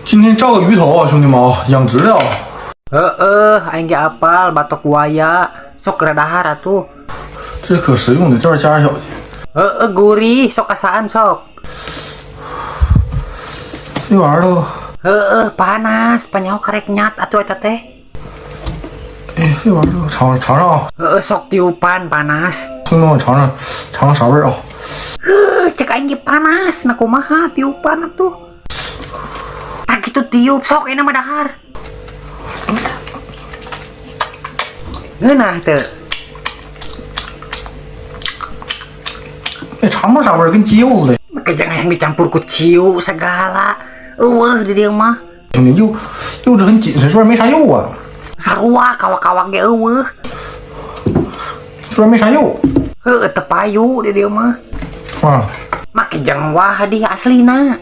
今天照个鱼头啊，兄弟们啊，养殖的啊。 Heeh, aing ge apal batok buaya. Sok geura dahar atuh. 这是可食用的，这边加点小去。 Heeh, gurih, sok asaan sok. 这玩意儿都， Heeh, panas, panyaho karek nyat atuh eta teh. 哎，这玩意儿都尝尝尝啊， Heeh, sok tiupan panas. 兄弟们尝尝尝尝啥味儿啊？ Heuh, cek aing ge panas, nah kumaha tiupan atuh. Tah kitu tiup sok enak mah dahar. Ngeunah teu? 那尝不出啥味儿，跟鸡肉似的。 Make jangan yang dicampur ku ciu segala. Eueuh di dieu mah. 兄弟，肉肉质很紧实，这边没啥肉啊， Sarua kawak-kawak ge eueuh. 这边没啥肉 Heueuh teu payu di dieu mah. 啊。 Make jang wah di aslina.